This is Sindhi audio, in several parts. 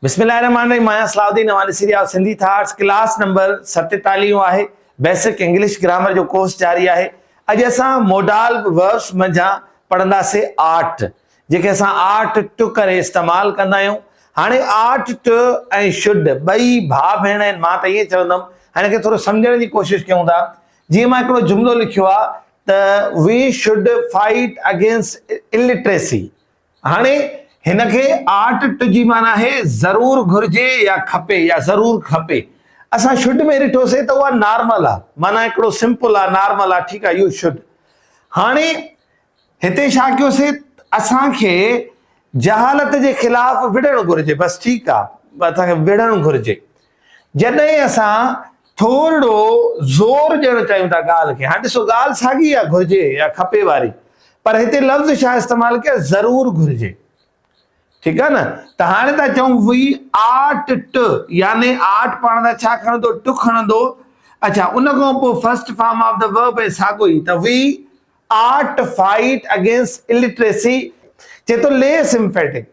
بسم الله الرحمن الرحيم مان آهيان صلاح الدين اوهان ڏسي رهيا آهيو سنڌي ٿاٽس ڪلاس نمبر 47 آهي بيسڪ انگلش گرامر جو ڪورس جاري آهي اڄ اسان موڊال وربس منجهان پڙهنداسي آرٽ جيڪي اسان آرٽ ٽو ڪري استعمال ڪندا آهيون هاڻي آرٽ ٽو ۽ should ٻئي ڀاء ڀيڻ آهن مان ته ائين چوندم هاڻي کي ٿورو سمجهڻ جي ڪوشش ڪيون ٿا جيئن مان هڪڙو جملو لکيو آهي ته we should fight against illiteracy هاڻي هن کي آرٽ ٽ جي معنيٰ آهي ضرور گهرجي يا کپي يا ضرور کپي. اسان should ۾ ڏٺوسي ته اها نارمل آ معنيٰ هڪڙو سمپل آ نارمل آ ٺيڪ آ you should. هاڻي هتي ڇا ڪيوسي اسان کي جهالت جي خلاف وڙهڻ گهرجي بس ٺيڪ آ اسان کي وڙهڻ گهرجي. جڏهن اسان ٿورڙو زور ڏيڻ چاهيون ٿا ڳالهه کي، هاڻي ڏسو ڳالهه ساڳي آهي گهرجي يا کپي واري، پر هتي لفظ ڇا استعمال ڪيو ضرور گهرجي، ٺيڪ آهي نه، ته هاڻي ٿا چئون وي آٽ ٽ يعني آٽ پاڻ سان ڇا کڻندو ٽ کڻندو، اڇا ان کان پوء first form of the verb ۽ ساڳو ئي ته we ought fight against illiteracy چئي ٿو ليس امفيٽڪ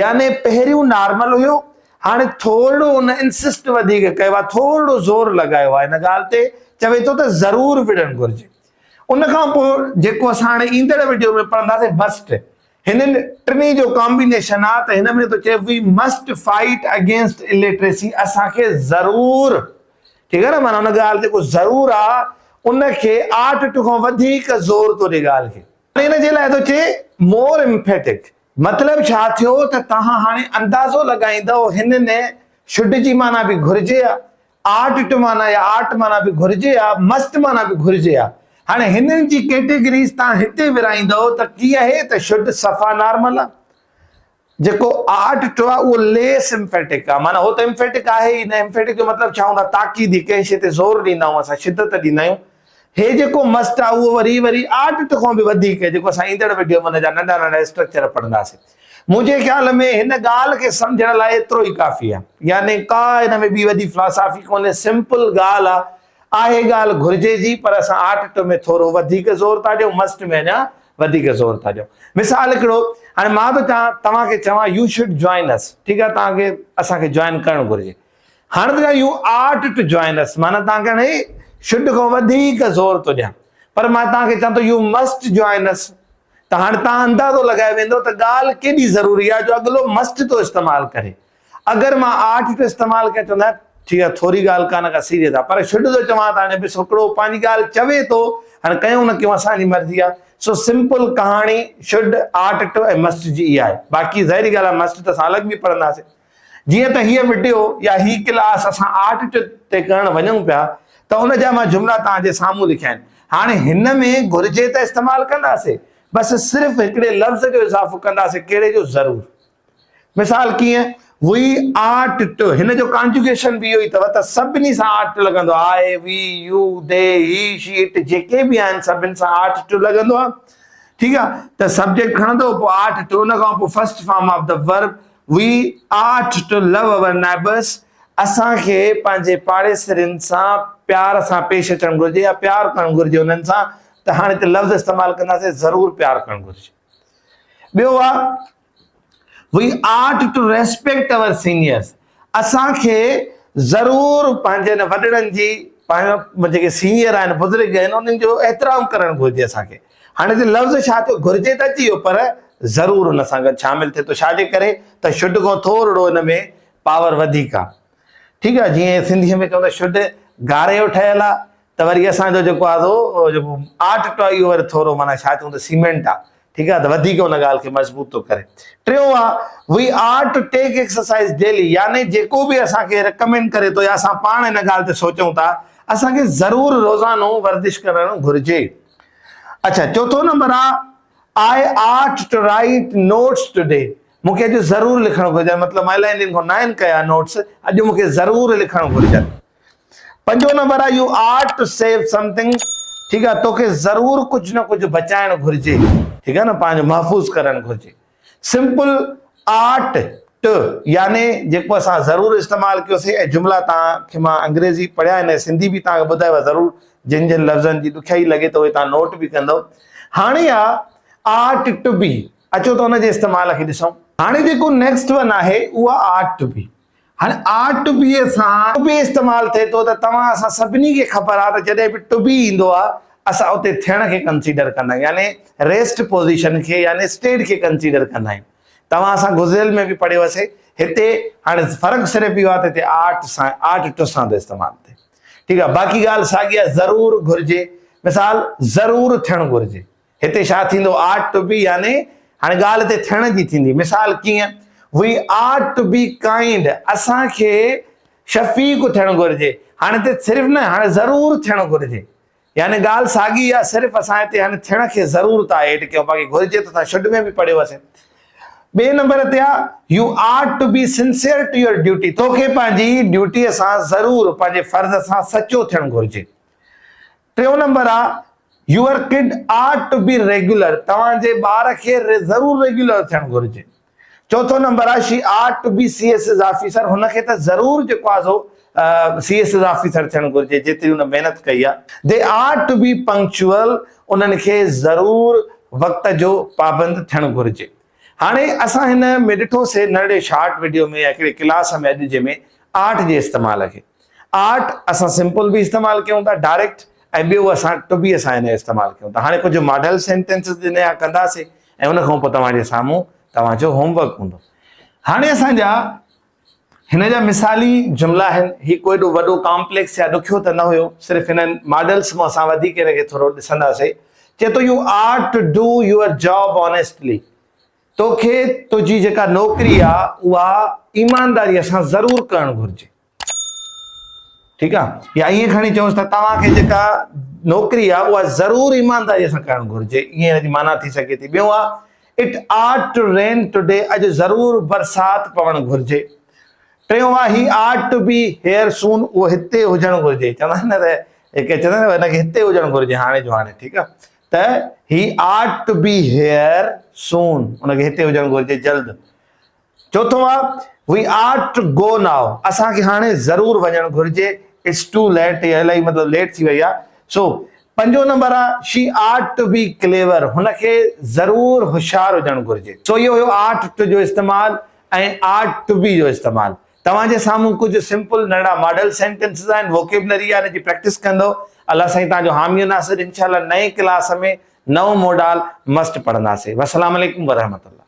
يعني پهريون نارمل هيو هاڻي ٿورڙو ان انسسٽ وڌيڪ ڪيو آهي ٿورڙو زور لڳايو آهي ان ڳالهه تي چوي ٿو ته ضرور وڙهڻ گهرجي ان کان پوء جيڪو اسان هاڻي ايندڙ وڊيو ۾ پڙهنداسين مسٽ هنن ٽنهي جو ڪامبينيشن آ ته هن ۾ ٿو چئي we must fight against illiteracy اسان کي ضرور ٺيڪ آ نه معنيٰ ان ڳالهه جيڪو ضرور آ ان کي آٽ ٽو کان وڌيڪ زور ٿو ڏي ڳالهه کي. هاڻي ان جي لاء ٿو چئي مور امفيٽڪ مطلب ڇا ٿيو ته توهان هاڻي اندازو لڳائيندؤ هنن should جي معنيٰ به گهرجي آ آرٽ ٽو معنيٰ يا آرٽ معنيٰ به گهرجي ها، مسٽ معنيٰ به گهرجي ها. هاڻي هنن جي ڪيٽيگريز تان هتي ورهائيندؤ ته ڪيئن آهي ته should صفا نارمل آ، جيڪو آرٽ ٽو آ اهو ليس امفيٽڪ آ، معنيٰ هو ته امفيٽڪ آهي ئي نه، امفيٽڪ جو مطلب ڇا هوندو آ تاڪيدي، ڪنهن شيء تي زور ڏيندا آهيون اسان، شدت ڏيندا آهيون. هي جيڪو مسٽ آ اهو وري وري آرٽ ٽو کان به وڌيڪ جيڪو اسان ايندڙ وڊيو ۾ ان جا ننڍا ننڍا اسٽرڪچر پڙهنداسين. منهنجي خيال ۾ هن ڳالهه کي سمجهڻ لاء ايترو ئي ڪافي آ. يعني ڪا هن ۾ ٻي وڏي فلاسافي ڪونهي سمپل ڳالهه آ. آهي ڳالهه گهرجي جي پر اسان آرٽ ٽو ۾ ٿورو وڌيڪ زور ٿا ڏيون مسٽ ۾ اڃا وڌيڪ زور ٿا ڏيون. مثال هڪڙو هاڻي مان ٿو چاهان توهان کي چوان you should join اس ٺيڪ آ توهان کي اسان کي جوائن ڪرڻ گهرجي. هاڻي ته you ought to join اس معنيٰ توهان کي هاڻي should کان وڌيڪ زور ٿو ڏيان پر مان توهان کي چوان ٿو you must join اس ته هاڻي توهان اندازو لڳائي ويندو ته ڳالهه ڪيڏي ضروري آهي جو اڳلو مسٽ ٿو استعمال ڪري اگر مان آرٽ ٿو استعمال ڪيان چوندا ٺيڪ آهي ٿوري ڳالهه ڪانه ڪا سيريس آهي پر should ٿو چوان ته هاڻي بس هڪڙو پنهنجي ڳالهه چوي ٿو هاڻي ڪيون نه ڪيون اسان جي مرضي آهي سو سمپل ڪهاڻي should ought to ۽ must جي اها آهي باقي ظاهري ڳالهه آهي مسٽ ته اسان الڳ به پڙهنداسين جيئن ته هيء وڊيو يا هي ڪلاس اسان آرٽ تي ڪرڻ وڃون پيا ته ان جا مان جملا توهان جي سامهون لکيا آهن. هاڻي هن ۾ گهرجي ته استعمال ڪنداسين، بس صرف هڪڙي لفظ جو اضافو ڪنداسين ڪهڙي جو ضرور. مثال ڪيئن وي آرٽ ٽو هن جو ڪانجوگيشن به اهو ئي اٿو ته سڀني سان آرٽ لڳندو آهي، I, we, you, they, he, she, it جيڪي به آهن سڀن سان آرٽ ٽو لڳندو آهي. ٺيڪ آهي ته سبجيڪٽ کڻندو پوء آرٽ ٽو ان کان پوء first form of the verb We ought to love our neighbors اسان کي پنهنجي پاڙيسرين سان پيار سان پيش اچڻ گهرجي يا پيار ڪرڻ گهرجي انهن سان ته هاڻي هتي لفظ استعمال ڪنداسين ضرور پيار ڪرڻ گهرجي. ٻيو آ We ought to respect our seniors اسان کي ضرور پنهنجن وڏڙن جي پنهنجا جيڪي سينيئر آهن بزرگ آهن انهن جو احترام ڪرڻ گهرجي اسان کي. هاڻي هتي لفظ ڇا ٿيو گهرجي ته اچي ويو پر ضرور ان سان گڏ شامل ٿئي ٿو ڇا جي ڪري ته should کان ٿورڙو ان ۾ پاور وڌيڪ آ ٺيڪ آ جيئن سنڌي ۾ چوندا should گاري جو ٺهيل آ ته وري اسان جو جيڪو آ سو جيڪو آرٽ ٽو اهو وري ٿورو معنيٰ ڇا چون ته سيمينٽ آ ٺيڪ آ ته وڌيڪ ان ڳالهه کي مضبوط ٿو ڪري ٽيون آ we ought to take exercise daily يعني جيڪو به اسان کي ريڪمينڊ ڪري ٿو يا اسان پاڻ ان ڳالهه تي سوچون ٿا اسان کي ضرور روزانو ورزش ڪرڻ گهرجي اڇا چوٿون نمبر آ I ought to write notes today مون کي اڄ ضرور لکڻ گهرجن مطلب مان الائي ڏينهن کان ناهن ڪيا نوٽس اڄ مون کي ضرور لکڻ گهرجن. پنجون نمبر آ you ought to save something ٺيڪ آ توکي ضرور ڪجهه نه ڪجهه بچائڻ گهرجي ٺيڪ آ نه پنهنجو محفوظ ڪرڻ گهرجي. سمپل آرٽ ٽ يعني جيڪو اسان ضرور استعمال ڪيوسين ۽ جملا توهان کي مان انگريزي پڙهيا آهن ۽ سنڌي به توهان کي ٻڌايو آهي ضرور جن جن لفظن جي ڏکيائي لڳي ته اهي توهان نوٽ به ڪندؤ. هاڻي آ آرٽ ٽ بي اچو ته ان جي استعمال کي ڏسون. هاڻي جيڪو نيڪسٽ ون آهي اهو آهي آرٽ ٽو بي. هاڻي آرٽ ٽو بي سان ٽو بي استعمال ٿئي ٿو ته توهان اسان سڀني کي خبر آهي ته جڏهن به ٽو بي ايندو آهي اسان اتي ٿيڻ کي ڪنسيڊر ڪندا آهيون يعني ريسٽ پوزيشن کي يعني اسٽيٽ کي ڪنسيڊر ڪندا آهيون. توهان اسان گذريل ۾ به پڙهيوسي هتي هاڻي فرق صرف اهو آهي ته هتي آرٽ سان آرٽ ٽو سان ٿو استعمال ٿئي. ٺيڪ آهي باقي ڳالهه ساڳي آهي ضرور گهرجي مثال ضرور ٿيڻ گهرجي. هتي ڇا ٿيندو آٽ ٽو بي يعني هاڻي ڳالهه هتي ٿيڻ جي ٿيندي مثال ڪيئن we ought to be kind اسان کي شفيق ٿيڻ گهرجي هاڻي هتي صرف نه هاڻي ضرور ٿيڻ گهرجي يعني ڳالهه ساڳي آهي صرف اسان هتي هاڻي ٿيڻ کي ضرور ٿا ايڊ ڪيون باقي گهرجي ته اسان should ۾ به پڙهيو هوسين ٻئي نمبر تي آ you ought to be sincere to your duty توکي پنهنجي ڊيوٽي سان ضرور پنهنجي فرض سان سچو ٿيڻ گهرجي ٽيون نمبر آ your kid ought to be regular توهان جي ٻار کي ضرور ريگيولر ٿيڻ گهرجي. چوٿون نمبر آ she ought to be C S S officer هن کي ته ضرور جيڪو آ سو سي ايس ايس آفيسر ٿيڻ گهرجي جيتري هن محنت ڪئي آ. They ought to be punctual انهن کي ضرور وقت جو پابند ٿيڻ گهرجي. هاڻي اسان هن ۾ ڏٺو سي ننڍڙي شارٽ وڊيو ۾ يا هڪڙي ڪلاس ۾ اڄ جي ۾ آرٽ جي استعمال کي. آرٽ اسان سمپل به استعمال ڪيون ٿا ڊائريڪٽ ۽ ٻيو اسان ٽو بي سان ان جو استعمال ڪيون ٿا. هاڻي ڪجهه ماڊل سينٽينسز ان جا ڪنداسين ۽ ان کان پوء توهان جي سامهون توهان جو هوم ورڪ هوندو. هاڻي اسان جا هن جا مثالي جملا آهن. هي ڪو ايڏو وڏو ڪامپليڪس يا ڏکيو ته نه هيو، صرف هنن ماڊلز مان اسان وڌيڪ هن کي ٿورو ڏسنداسين. چئي ٿو you ought to do your job honestly توکي تنهنجي جيڪا نوڪري آ اها ايمانداريء سان ضرور ڪرڻ گهرجي. ٺيڪ آ يا ائين کڻي چئونس ته توهان کي جيڪا نوڪري آ اها ضرور ايمانداري سان ڪرڻ گهرجي ائين هن جي معنيٰ ٿي سگهي ٿي. ٻيو آ it ought to rain today اڄ ضرور برسات پوڻ گهرجي. ٽيون آ he ought to be here soon اهو هتي هجڻ گهرجي. چوندا آهن نه ته ڪي چوندا آهن هن کي هتي هجڻ گهرجي هاڻي جو هاڻي ٺيڪ آ ته he ought to be here soon ان کي هتي هجڻ گهرجي جلد. چوٿون آ we ought to go now اسان کي هاڻي ضرور وڃڻ گهرجي it's two late يا الائي مطلب ليٽ ٿي وئي آ سو پنجون نمبر آ she ought to be clever هن کي ضرور هوشيار هجڻ گهرجي. سو اهو هيو آرٽ ٽو جو استعمال ۽ آرٽ ٽو بي جو استعمال. توهان جي سامهون ڪجهه سمپل ننڍڙا ماڊل سينٽينسز آهن ووڪيبلري آهي ان جي پريڪٽس ڪندو الله سائين توهان جو حامي و ناصر انشاء الله نئين ڪلاس ۾ نئون موڊال مسٽ پڙهنداسين والسلام عليڪم ورحمة الله.